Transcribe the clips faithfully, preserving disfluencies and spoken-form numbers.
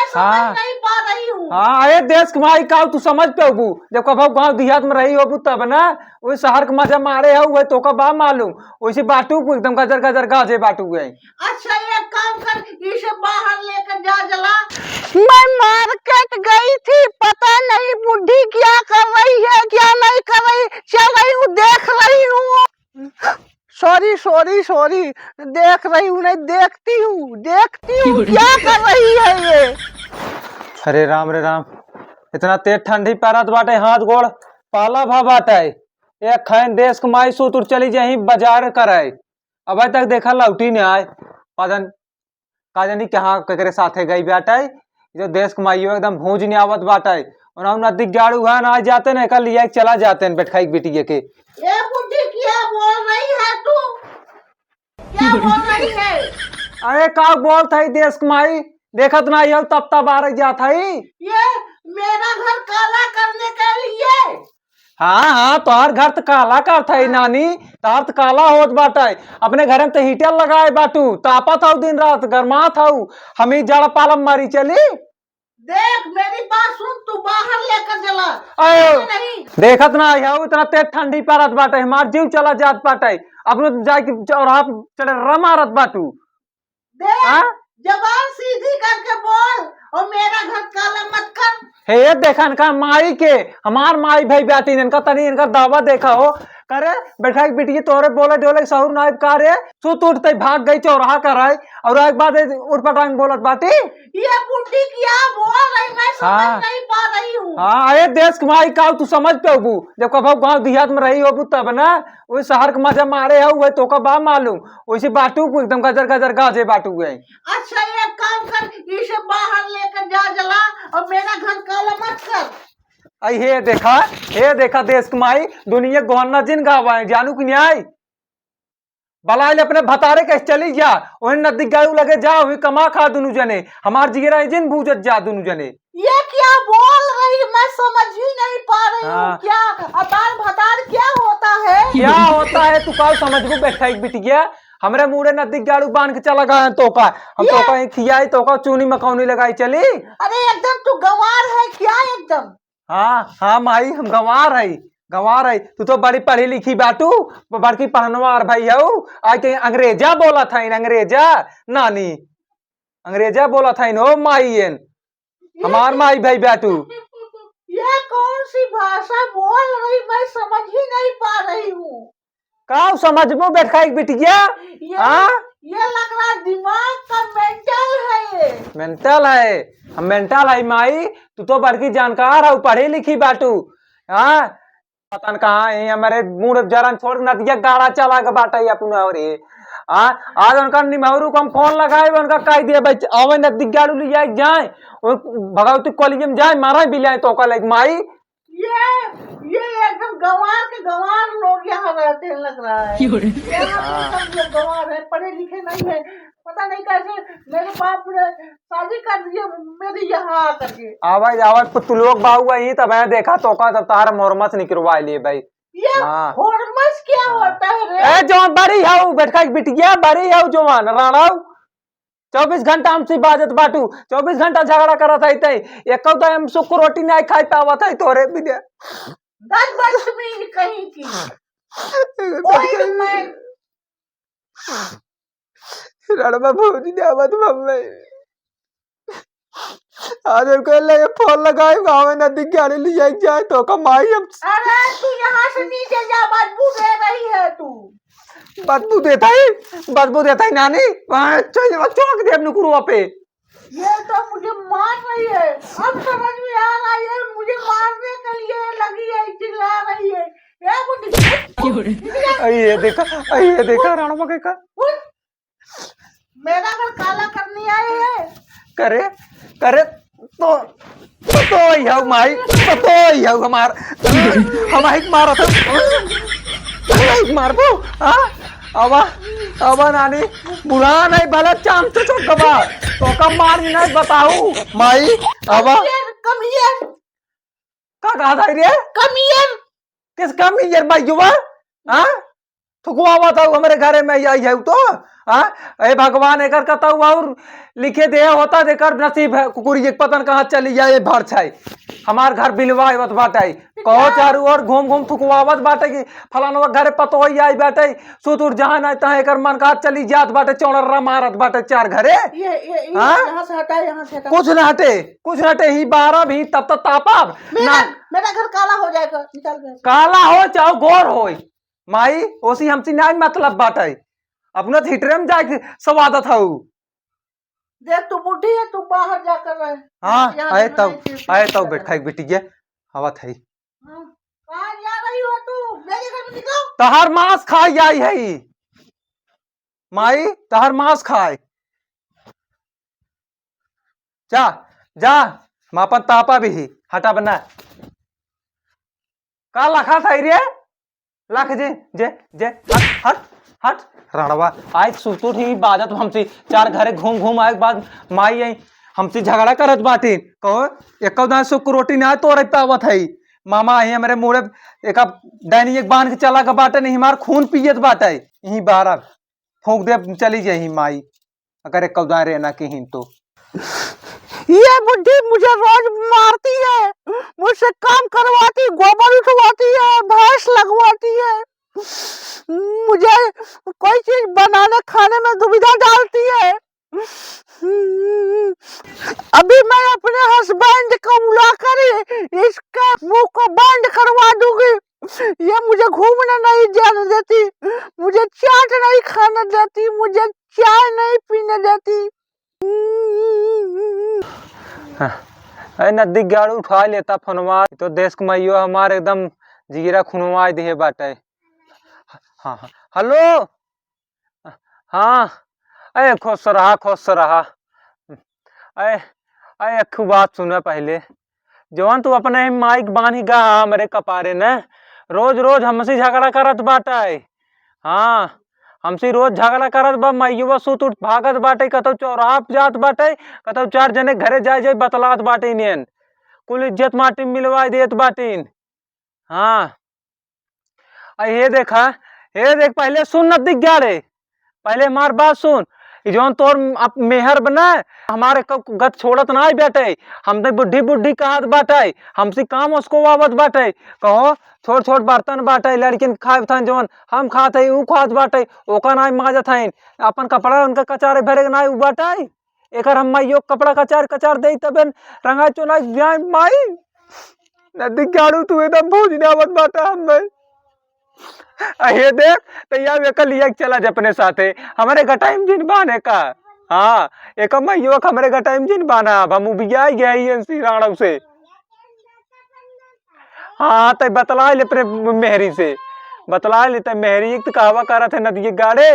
समझ हाँ। नहीं पा रही हूँ। हाँ, अरे देश के माई का तू समझ पे होबू, जब कबहू गाँव देहात में रही होबू तब ना, वही शहर के मजा मारे हो, वही तोका बा मालूम, वैसे बाटू को एकदम गजर गजर गाजे बाटू गए। अच्छा, एक काम कर, इसे बाहर लेकर जा जला। मैं मार्केट गई थी, पता नहीं बुढ़ी क्या कर रही है, क्या नहीं कर रही, चल रही हूँ, देख रही हूँ। सॉरी, सॉरी, सॉरी, देख रही हूँ, नहीं, देखती हूँ, देखती हूँ, क्या कर रही है ये? अरे राम रे राम, इतना तेज ठंडी पड़त बाटे, हाथ गोड़ पाला भा बाटे। एक खैन देश के माई सूत उठ चली जाही बाजार कराए, अबे तक देखा लौटी नहीं आए। पता न-, का जानी कहाँ केकरे साथे गई बाटे। जो देश के माइयो एकदम भूज नहीं आवत बाटे। और हम नदी गाड़ू है ना, आ जाते ना, एकर लिया के चला जाते हैं बैठकाई के बिटिया के। ये बुढ़ी क्या बोल रही है तू? क्या बोल रही है? अरे का बोलत है देश के माई, देखत ना हो तब तब आ रही जात है। ये मेरा घर काला करने के लिए। हाँ, हाँ, तोहार घर त काला करत है नानी, तोहार त काला होत बाटे। अपने घर में त हीटर लगाए बाटू, तापत हऊ दिन रात, गरमात हऊ, हम ही जाड़ा पाला में मरी चली। देख, मेरी बात सुन, तू बाहर लेकर चला। आयो, नहीं। देखत ना हऊ, इतना तेज ठंडी पड़त बाटे, हमार जीव चला जात बाटे। अपने जाए के चौराहा पे चढ़े रा मारत बाटू। देख, हाँ? जबान सीधी करके बोल और मेरा घर काला मत कर। हे, देखा इनका माई के, हमार माई भाई बेटी, इनका तनी इनका दावा देखा हो। करे, बैठा के बिटिया तोरे बोले डोले के सहूर नाइब का रे? सुत उठते भाग गई चौराहा कराए, और एक बात है, उठ पटांग बोलत बाटी। ये बुढ़ी क्या बोल रही, मैं समझ हाँ। नहीं पा रही हूँ। हाँ, अरे देश के माई का तू समझ पे होबू, जब कबहू गाँव देहात में रही होबू तब ना, वही शहर के मजा मारे हो, वही तोका बा मालूम, वैसे बाटू को एकदम गजर गजर गाजे बाटू गए। अच्छा, एक काम कर, इसे बाहर लेकर जा जला और मेरा घर काला मत कर। आई हे देखा, हे देखा देश के माई, दुनिया गोहन्ना जिन गावा है, जानू कि नहीं आई? बलाए ले अपने भतारे के चली जा, वहीं नदी गाड़ू लगे जा, वहीं कमा खा दुनू जने, हमार जिगरा जिन भूजत जा दुनू जने। ये क्या बोल रही, मैं समझ ही नहीं पा रही हूँ। हाँ। क्या अतार भतार क्या होता है? क्या होता है, तू का समझबू बैठा एक बिटिया? हमरे मुड़े नदी गाड़ू बांध के चला गया है तोका, हम ये तोका ही खियाई, तोका चूनी मकौनी लगाई चली। अरे एकदम तू गंवार है क्या एकदम? हाँ, हाँ माई, हम गंवार है, गंवार है। तू तो बड़ी पढ़ी लिखी बाटू, ब-, बड़की पढ़नवार भाई हऊ, आज के अंग्रेजा बोलत है, अंग्रेजा, नानी, अंग्रेजा बोलत है, हो माई एन। हमार माई भाई बाटू। ये कौन सी भाषा बोल रही, मैं समझ ही नहीं पा रही हूँ। का समझबो बैठा एक बिटिया? ये, हाँ? ये लग रहा है दिमाग का मेंटल है ये। मेंटल है? हम मेंटल है माई, तू तो बड़की जानकार हऊ, पढ़ी लिखी बाटू। हाँ? पता न कहाँ है, हमारे मूड़ जरन छोड़ नदिया गाड़ा चला के बाटा ही अपने और ये। हाँ? आज उनका निमहरू को हम फोन लगाए, उनका कह दिया भाई, आवे नदी गाड़ू ले जाए, जाए, वो भगवती कॉलेज में जाए, मारा भी लाए तो ओका लाइक माई। ये, ये एकदम गंवार के गंवार लोग यहाँ रहते हैं, लग रहा है। क्यों रे? यहाँ पे हाँ। सब लोग गंवार है, पढ़े लिखे नहीं है, पता नहीं कैसे मेरे बाप ने शादी कर दिए मेरी यहाँ आकर के। आवाज, आवाज, पुतलोक बाबू आई, तब मैं देखा तो का, तब तार मोरमस निकरवा लिए भाई। ये हाँ। होरमस क्या हाँ। होता है रे? ए, जो बड़ी हऊ, बैठा एक बिटिया, बड़ी हऊ जवान, राणाऊ। चउबीस घंटा हमसे बाजत बाटू, चउबीस घंटा झगड़ा करत है तै। एको तो हम सुख रोटी नहीं खाई पावत है तोरे बिना। दस बदतमीज कहीं की। ओए मैं रणवा भौजी ने आवत मम्मी। आज हमको ले फोन लगाए, गाँव में नदी गाड़ी ले जाए, जाए तो का माई हम अरे तू यहाँ से नीचे जा, बदबू दे रही है तू। बदबू देता है, बदबू देता है नानी, वहाँ चल, चौक दे नुकुरुआ पे। ये तो मुझे मार रही है, अब समझ में आ रहा है, मुझे मारने के लिए लगी है, चिल्ला रही है। ए बुढ़ी, क्यों रे? निकल जा। अरे ये देखा, अरे ये देखा, राणा मकई का। उठ। मेरा घर काला करने आई है। करे, करे, तो, तो, तो ही हऊ माई, तो, तो ही हऊ हमार, हमार एक मारा था, हमार एक मारबो, हाँ? आवा, आवा नानी, बुढ़ा नहीं भला चाम तो चौक बा, तो का मार नहीं बताऊ, माई, आवा। Come here, come here। का कहा था रे? Come here। किस come here भाई युवा? हाँ? थुकवावा था हमरे घरे में आई है तो? हाँ, ए भगवान, एकर कतौ और लिखे दे होता, जेकर नसीब है, कुकुरी एक पतन कहाँ चली जाए, भर छाई। हमार घर बिलवा आवत बाटे, कहो चारू ओर घूम घूम थुकवावत बाटे कि फलानवा घरे पतोही आई बाटे, सुतुर जहाँ नहीं तहाँ एकर मन कहा चली जात बाटे, चौड़र्रा मारत बाटे चार घरे। ये, ये, ये हाँ? यहाँ से हटा, यहाँ से हटा। कुछ ना हटे, कुछ ना हटे, ही बारह भी तब तक तापब मेरा, ना। मेरा घर काला हो जाएगा, निकाल दे। काला हो चाहे गोर होई, माई, ओसी हमसे नाई मतलब बाटे, अपना थिएटर में जाके स्वादत हऊ। देख, तू बूढ़ी है, तू बाहर जाकर रहे। हाँ, यहाँ आए जब तब, नहीं थी, आए तब बैठा एक बिटिया, आवत है। हाँ, कहाँ जा रही हो तू? मेरे घर में निकल। तहार मांस खाई आई है ई। माई, तहार मांस खाए। जा, जा, मापन तापा भी ही, हटा बना। का लखा था रे? लख जे, जे, जे, हट, हट, हट, राणवा, आज सुतुर ही बाजत हमसे, चार घरे घूम घूम आए के बाद माई आई, हमसे झगड़ा करत बाटी, कहो, एको दाना सुख रोटी ना तोरे पावत है, मामा आई हमरे मुड़े, एक डाइनी एक बांध के चला के बाटे, नहीं हमार खून पियत बाटे, यहीं बाहर फूंक दे, चली जाई माई। अगर एक कौदा रहना के हिन तो। ये बुढ़ी मुझे रोज मारती है, मुझसे काम करवाती, गोबर उठवाती है, भैंस लगवाती है, मुझे कोई चीज बनाने खाने में दुविधा डालती है। अभी मैं अपने हस्बैंड को बुला कर इसके मुंह को बंद करवा दूंगी। ये मुझे घूमने नहीं जाने देती, मुझे चाट नहीं खाने देती, मुझे चाय नहीं पीने देती। हाँ, ए नदी गाड़ू उठा लेता फोनवा, तो देश के माइयो हमार एकदम जिगरा खुनवा दिहे बाटे। हाँ, हाँ, हेलो, हाँ, ए, खुश रहा, खुश रहा। ए, ए, एक ठो बात सुना पहिले। जवन तू अपने माइक बांधी गा हमरे कपारे न, रोज रोज हमसे झगड़ा करत बाटे। हाँ, हमसे रोज झगड़ा करत बा, माइयुआ सूत उठ भागत बाटे, कतौ चौराहा पे जात बाटे, कतौ चार जने घरे जाए जाए बतलात बाटे इन्हें। कुल इज्जत माटी में मिलवाए देत बाटिन। हाँ। आ, हे देखा, हे देख, पहिले सुन न दिख जा रे, पहिले हमार बात सुन। ई जौन तोर अप-, मेहर बना, हमारे क-, गत छोड़त ना बेटे, हमसे बुढ़ी बुढ़ी कहत बाटे, हमसे काम उसको आवत बाटे। कहो, छोट छोट बर्तन बाटे, लड़किन खाए थान जौन हम खात है, ऊ खात बाटे, ओका ना माजत है, अपन कपड़ा उनका कचारे भरे के ना ऊ बाटे। एकर हम माइयो कपड़ा कचार कचार देई, तबे रंगा चोला जाए माई। नदी गाड़ू तू एकदम भौजी ना आवत बाटा हम में। अहे देख, तैयार एकर लिया के चला जा अपने साथे। हमरे गटाई में जिन बाने का। हाँ, एक माइयो के हमरे गटाई में जिन बाना, अब हम उबिया गए ही एनसी राणव से। हाँ, तै बतला ले अपने मेहरी से। बतला ले तै मेहरी, एक तो कहवा करत है नदी गाड़े।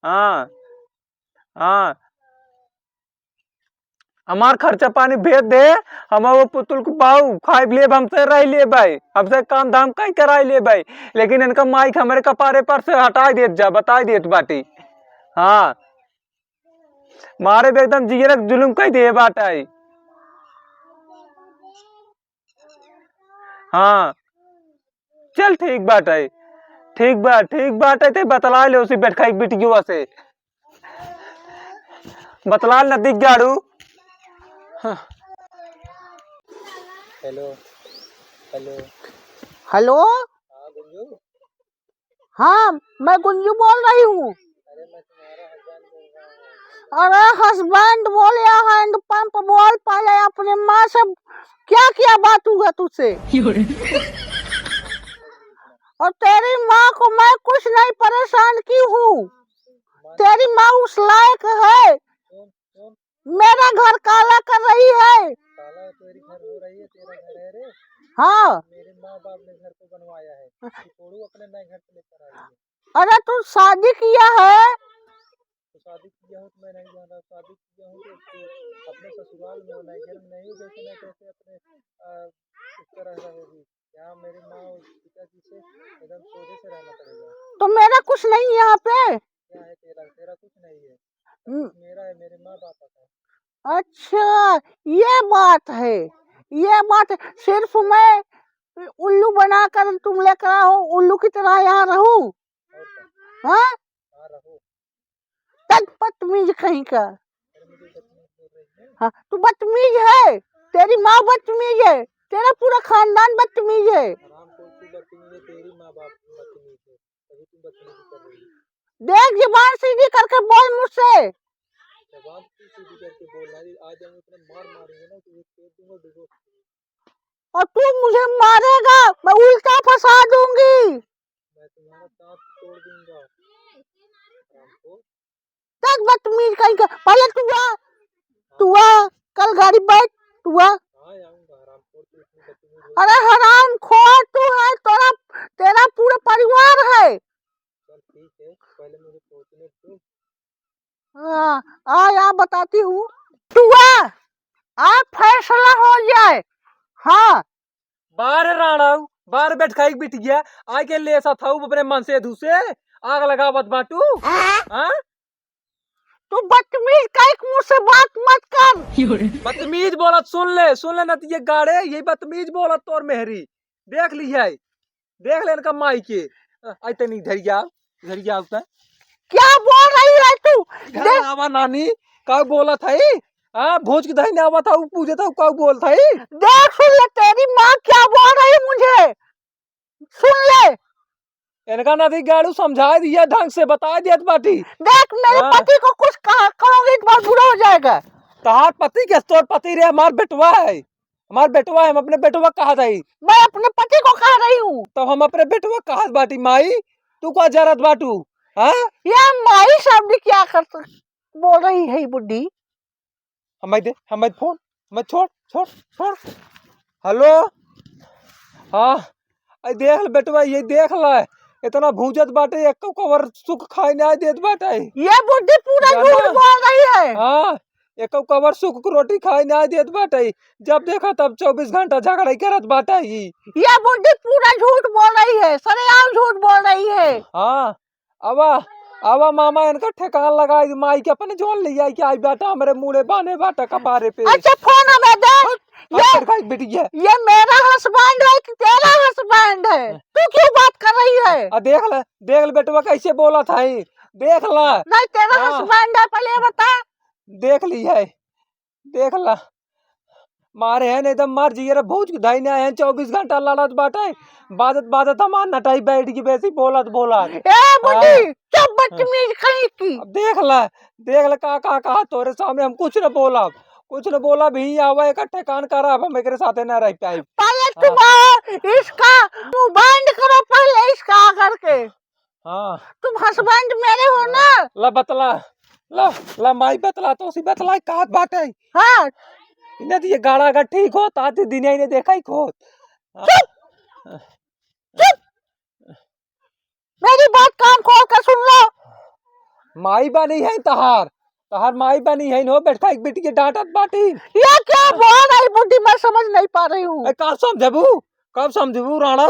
हाँ, हाँ। हमार खर्चा पानी भेज दे, हम वो पुतुल को बाऊ खाए लेब, हमसे रह लेबै, हमसे काम धाम कहीं कराए लेबै, लेकिन इनका माइक हमरे कपारे पर से हटाए देत जा, बताए देत बाटी। हाँ, मारे भी एकदम जियरक जुलुम कह दे बाटाई। हाँ, चल ठीक बाटे, ठीक बा, ठीक बाटे, ते बतला ले उसी बैठका एक बिटियुआ से, बतला ले नदी गाड़ू। हाँ। हेलो, हेलो। हेलो। हाँ, गुंजू। हाँ, मैं गुंजू बोल रही हूँ। अरे, मैं तुम्हारा हस्बैंड बोल रहा हूँ। अरे, हस्बैंड बोल या हैंड पंप बोल, पहले अपने माँ से क्या क्या बात हुआ तुझसे? और तेरी माँ को मैं कुछ नहीं परेशान की हूँ। तेरी माँ उस लायक है। मेरा घर काला कर रही है। काला तेरी घर हो रही है, तेरा घर है रे। हाँ। मेरे माँ बाप ने घर को बनवाया है। तू छोड़ू अपने नए घर से लेकर आई है। अरे तू शादी किया है? तो शादी किया हूँ तो मैं नहीं जान रहा, शादी किया हूँ तो अपने ससुराल में हो, नए घर में नहीं हो, जैसे ना तैसे अपने, आ, उस तरह रहोगी। यहाँ मेरे माँ और पिताजी से एकदम सोझे से रहना पड़ेगा। तो मेरा कुछ नहीं है यहाँ पे। क्या है तेरा? तेरा कुछ नहीं है। हम्म। मेरा है, मेरे माँ बाप का। अच्छा, ये बात है, ये बात है। सिर्फ मैं उल्लू बनाकर तुम लेकर आओ, उल्लू की तरह यहाँ रहूं? और क्या? हाँ? हाँ, रहो। तक बदतमीज कहीं का। हाँ, तू बदतमीज है, तेरी माँ बदतमीज है, तेरा पूरा खानदान बदतमीज है। हरामखोर, तू बदतमीज है, तेरी माँ बाप बदतमीज है, तभी तू बदतमीजी कर रही है। देख, जबान सीधी करके बोल मुझसे। जबान तू सीधी करके बोल, नहीं आज हम इतना मार मारेंगे ना कि एक पेट दूंगा, डुबो। और तू मुझे मारेगा, मैं उल्टा फंसा दूंगी। मैं तुम्हारा दांत तोड़ दूंगा। हरामखोर। देख बदतमीज कहीं का, पहले तू आ, तू आ, कल गाड़ी बैठ, तू आ। हाँ, आऊंगा, हरामखोर, तू इतनी बदतमीज हो। अरे हरामखोर तू है, तोरा, तेरा पूरा परिवार है। चल ठीक है, पहले मुझे पहुंचने दो। हाँ, आ, आ बताती हूँ, तू आ, आ फैसला हो जाए। हाँ। बार राणव, बार बैठ खाई बिटिया, आके ले सा थाऊ अपने मन से धुसे, आग लगावत बाटू। हाँ? तू बदतमीज काहे के मुंह से बात मत कर। बदतमीज बोलत सुन ले, सुन ले नतिये गाड़े, यही बदतमीज बोलत तोर मेहरी। देख ली है, देख ले इनका माई के। अ, आई तनी इधर जाओ, इधर जाओ त। क्या बोल रही है तू? इधर दे- आवा नानी, का बोलत है? हाँ, भोज के दही ने आवा था, उ पूछे था, का बोलत है? देख सुन ले, तेरी माँ क्या बोल रही मुझे, सुन ले। इनका नदी गाड़ू समझा दिया, ढंग से बता दिया बाटी। देख, मेरे हाँ। पति को कुछ कहा, कहोगे, एक बार बुरा हो जाएगा। तहार पति के, तोर पति रे, हमार बेटवा है, हमार बेटवा है, हम अपने बेटवा कहा जाई। मैं अपने पति को कह रही हूँ। तो हम अपने बेटवा कहा बाटी माई, तू का जरत बाटू? हाँ? ये माई शब्द क्या कर, बोल रही है ये बुड्ढी? हमाई दे, हमाई फोन, हमाई छोड़, छोड़, छोड़। हेलो, हाँ, आई देख ले बेटवा, ये देख ले, इतना भूजत बाटे, एको कवर सुख खाए ना देत बाटे। ये बुड्ढी पूरा जाना? झूठ बोल रही है। हाँ, एको कवर सुख के रोटी खाए ना देत बाटे। जब देखा तब चउबीस घंटा झगड़ा ही करत बाटे ई। ये बुड्ढी पूरा झूठ बोल रही है, सरेआम झूठ बोल रही है। हाँ, आवा, आवा मामा, इनका ठेकान लगाई दे, माई के अपने जोन ले आई के आई बाटा, हमरे मुड़े बाने बाटा कपारे पे। अच्छा, फोन हमें दे। हट, ये, हट, खाई बिटिया। ये मेरा हस्बैंड है कि तेरा हस्बैंड है? तू क्यों बात कर रही है? आ, देख ले, देख ले बेटवा कैसे बोलत है, देख ले। नहीं, तेरा हाँ। हस्बैंड है, पहले ये बता। देख ली है, देख ला, मारे हैं नहीं तो मर जिए रे, भौज के धइने आए हैं, चउबीस घंटा लड़त बाटे, बाजत बाजत हमार नटाई बैठ गई, बेसी बोलत बोलत। ए बुड्ढी, हाँ। चुप, बदतमीज कहीं की। अब देख ला, देख ला का, का, का तोरे सामने हम कुछ न बोलब, कुछ न बोलब, ही आवा एक ठेकान करब, हम एकरे साथे ना रह पाइब। पहले हाँ। तुम आ, इसका मुंह बंद करो, पहले इसका करके। हाँ। तुम हस्बैंड मेरे हो ना? ला बतला, ला, ला माई बतला, तो उसी बतला कहत बाटे। हाँ। इन्हें तो ये गाड़ा अगर ठीक होत, आती दिन इन्हें देखा ही होत। चुप! चुप! मेरी बात कान खोल कर सुन लो। माई बनी है तहार, तहार माई बनी है, नो बैठा एक बेटी के डांटत बाटी। ये क्या बोल रही बुड्ढी, मैं समझ नहीं पा रही हूँ। ए, कब समझबू, कब समझबू राणा?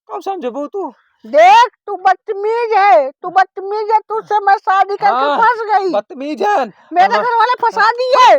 कब समझबू तू? देख, तू बदतमीज है, तू बदतमीज है, तुझसे मैं शादी करके हाँ, फंस गई। बदतमीज है। मेरे हाँ। घर वाले फंसा दिए।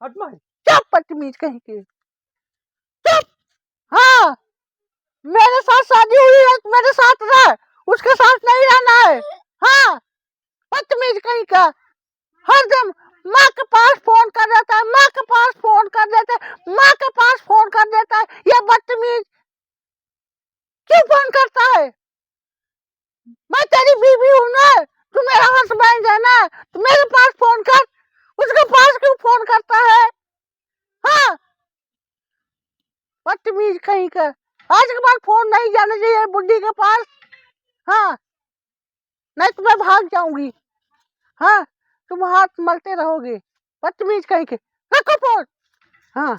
हट माई। चुप, बदतमीज कहीं के। चुप। हाँ, मेरे साथ शादी हुई है, मेरे साथ रह, उसके साथ नहीं रहना है। हाँ, बदतमीज कहीं का, हरदम माँ के पास फोन कर देता है, माँ के पास फोन कर देता है, माँ के पास फोन कर देता है। ये बदतमीज क्यों फोन करता है? मैं तेरी बीवी हूँ ना, तू मेरा हस्बैंड है ना, तो मेरे पास फोन कर, उसके पास क्यों फोन करता है? हाँ, बदतमीज कहीं का, आज के बाद फोन नहीं जाना चाहिए बुड्ढी के पास। हाँ, नहीं तो मैं भाग जाऊंगी। हाँ, तुम हाथ मलते रहोगे, बदतमीज कहीं के। रखो फोन। हाँ,